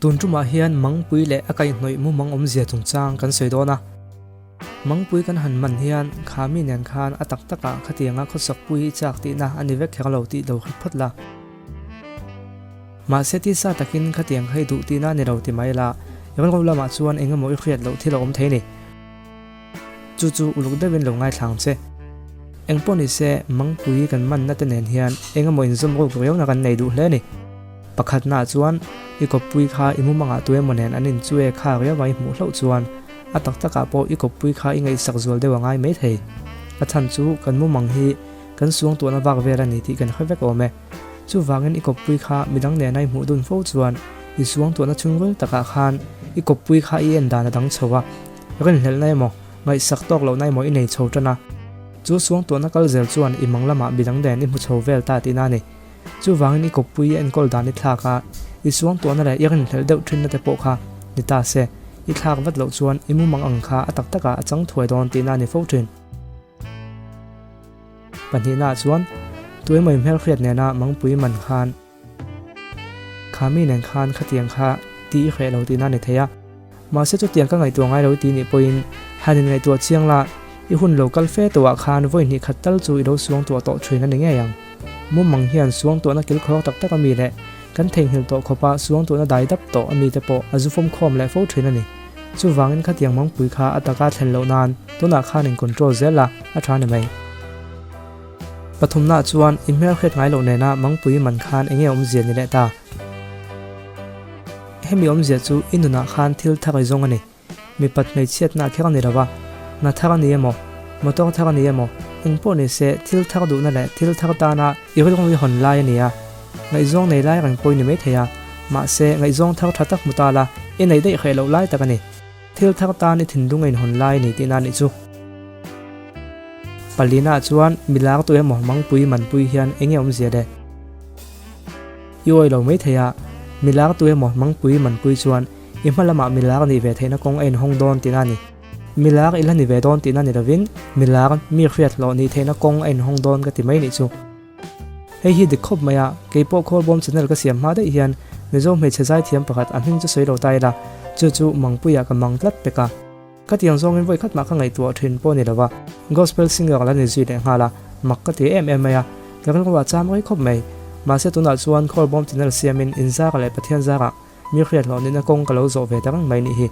Tun tumah hian mangpui leh a kaihhnawih mumang awmzia chungchang kan sawi dawn a. Mangpui kan han man hian kha mi nen khan a tak takah khatianga khawsakpui hi chak tihna a ni vek kher lo tih lo hre phawt la. Mahse tisa takin khatiang kha i duh tihna a ni lo ti mai la, rilru lamah chuan eng emaw i hriat loh thil a awm thei a ni. Chu chu uluk deuhin lo ngaithla ang che. Eng pawh ni se, mangpui kan manna te nen hian eng emaw inzawm ruk riauna kan nei duh hle a ni. Pakhatnaah chuan, i kawppui kha i mumangah tu emaw nen an inchu e kha riau a i hmuh hlauh chuan, a tak takah pawh i kawppui kha i ngaihsak zual deuh a ngai mai thei. A chhan chu kan mumang hi kan suangtuahna vak vel a ni tih kan hre vek awm e. Chuvangin i kawppui kha midang nena i hmuh dun fo chuan i suangtuahna chhungril takah khan i kawppui kha i en dan a dang chho a, rinhlelhna emaw, ngaihsak tawk lohna emaw i nei chho tan a. Chu suangtuahna kal zel chuan i mang lamah midang nen i hmu chho vel ta tihna a ni. Chuvangin i kawppui i enkawl dan i thlak a, i suangtuahna leh i rinhlelh deuh thinna te pawh kha ni ta se, i thlak vat loh chuan i mumang ang kha a tak takah a chang thuai dawn tihna a ni fo thin. Pahnihnaah chuan tuemaw hmelhriat nena mangpui man khan kha mi nen khan khatiang kha tih i hreh lo tihna a ni thei a. Mahse chutiang ka ngaihtuah ngai lo tih nih pawhin han inngaihtuah chiang la, i hun lo kal fe tawhah khan vawi hnih khat tal chu i lo suangtuah tawh thin a ni ngei ang. Mumang hian suangtuahna kilkhawk tak tak a mi leh kan theihnghilh tawh khawpa suangtuahna dai dap tawh a mite pawh a zu fawmkhawm leh fo thin a ni. Chuvangin khatiang mangpui kha a taka thlen loh nan tunah khan in control zel a, a tha ni mai. Pathumnaah chuan i hmelhriat ngai loh nena mangpui man khan enge awmzia ni leh ta? Hemi awmzia chu i nunah khan thil thar i zawng a ni. Mipat hmeichhiatna a kher a ni lo a, hna thar a ni emaw, motor thar a ni emaw, eng pawh ni se thil thar duhna leh thil thar tana i rilru i hawn lai a ni a. Ngaihzawng nei lai reng pawh i ni maithei a, mahse ngaihzawng thar tha tak hmu ta la, i nei daih hreh loh lai tak a ni. Thil thar tan i thinlung a inhawn lai a ni tihna a nih chu. Palina chuan mi lar tu emaw mangpui manpui hian eng nge awmzia le? I awi lo maithei a, mi lar tu emaw mangpui manpui chuan i hma lamah mi lar nih ve theihna kawng a inhawng dawn tihna a ni. Mi lar i la ni ve dawn tihna ni lovin mi lar mi hriat hlawh nih theihna kawng a inhawng dawn ka ti mai nih chu. Hei hi dik khawp mai a, kei pawh Khawlbawm channel ka siam hma daih hian Mizo hmeichhe zaithiam pakhat a hming chu sawi lo ta ila, chu chu Mangpuia ka mang tlat pek a. Ka tiang zawngin vawi khat mah ka ngaihtuah thin pawh ni lo a, Gospel singer la ni zui leh nghal a, mak ka ti em em mai a, ka rilru a cham rei khawp mai. Mahse tunah chuan Khawlbawm channel siamin inzara leh Pathian zarah mi hriat hlawh nihna kawng ka lo zawh ve ta reng mai nih hi.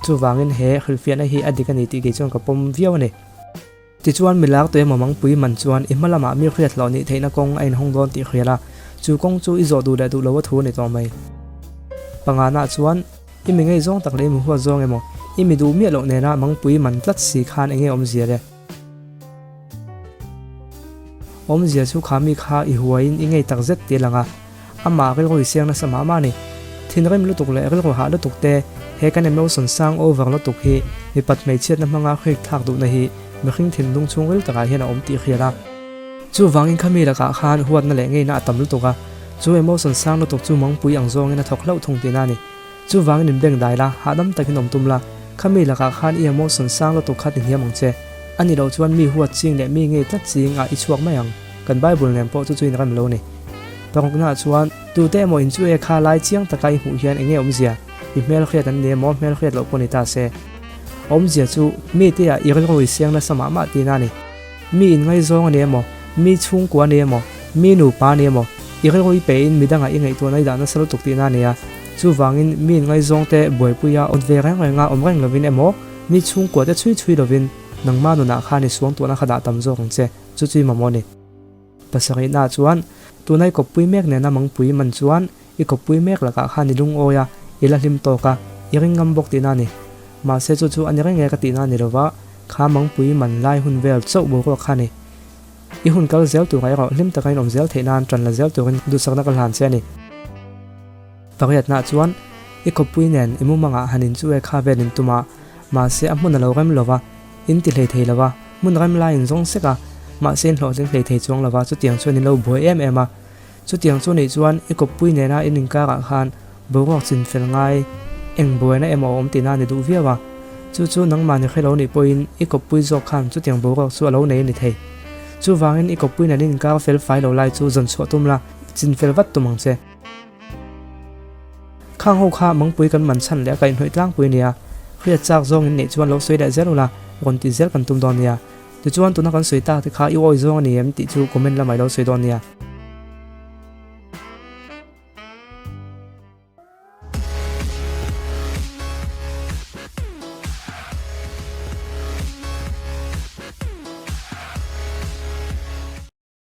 Chuvangin he hrilhfiahna hi a dik a ni tih kei chuan ka pawm viau a ni. Tichuan, mi lar tuemaw mangpui man chuan i hma lamah mi hriat hlawh nih theihna kawng a inhawng dawn tih hrial a, chu kawng chu i zawh duh leh duh lo a thu a ni tawh mai. Pangana chuan, i mi ngei zawng tak leh i mi huat zawng emaw, i mi duh miah loh nena mangpui man tlat si khan enge awmzia le? Awmzia chu kha mi kha i huaiin i ngei tak zet tih a lang a, amah rilru i siang nasa mah mah a ni. Thinrim lutuk leh rilru hah lutuk te, he kan emotion sang over lutuk hi mipat hmeichhiatna hmanga hrik thlak duhna hi mihring thinlung chhungril takah hian a awm tih hriat a. Chuvangin kha mi lakah khan huatna leh ngeina a tam lutuk a, chu emotion sang lutuk chu mangpui ang zawngin a thawk hlauh thung tihna a ni. Chuvangin inbeng dai la, hahdam takin awm tum la, kha mi lakah khan i emotion sang lutuk kha ti hniam ang che. A ni loh chuan mi huat ching leh mi ngei tlat ching ah i chhuak mai ang. Kan Bible nen pawh chu chu inrem lo ni. Paruknaah chuan, tute emaw in chu e kha lai chiang taka i hmuh hian enge awmzia? I hmelhriat an ni emaw hmelhriat loh pawh ni ta se. Awmzia chu, mite ah i rilru i siang nasa mah mah tihna a ni. Mi inngaizawng a ni emaw, mi chhungkua a ni emaw, mi nupa a ni emaw, i rilru i pehin midangah i ngaihtuahna i dah nasa lutuk tihna a ni a. Chuvangin, mi inngaizawngte buaipuia awt ve reng renga awm reng lovin emaw, mi chhungkuate chhui chhui lovin nangmah nunah khan i suangtuahna kha dah tam zawk ang che. Chu chu i mamawh a ni. Pasarihnaah chuan, tuna i kawppui mek nena mangpui man chuan i kawppui mek lakah khan i lungawi a, i la hlim tawk a, i ring ngam bawk tihna a ni. Mahse chu chu a ni reng e ka tihna a ni lova, kha mangpui man lai hun vel chauh boruak kha a ni. I hun kal zel turah erawh hlim taka inawm zel theih nan tan la zel turin duhsakna ka hlan che a ni. Pariatnaah chuan, i kawppui nen i mumangah han inchu e kha vel in tum a, mahse a hmun a lo rem lova, in ti hlei thei lova, hmun rem lai in zawng sek a, mahse in hlawhtling hlei thei chuang lova, chutiang chuan in lo buai em em a. Chutiang chu nih chuan i kawppui nena in inkarah khan boruak chin fel ngai eng buaina emaw a awm tihna a ni duh viau a. Chu chu nangmah ni hrelo nih pawhin i kawppui zawk khan chutiang boruak chu a lo nei a ni thei. Chuvangin i kawppui nen in inkar fel fai lo lai chu zawn chhuah tum la, chin fel vat tum ang che. Khang ho kha mangpui kan man chhan leh a kaihhnawih tlangpui a nia. Hriat chak zawng in neih chuan lo sawi leh zel ula, rawn ti zel kan tum dawn nia. Tichuan tuna kan sawi tak te kha i awi zawng a ni em tih chu comment lamah i lo sawi dawn nia.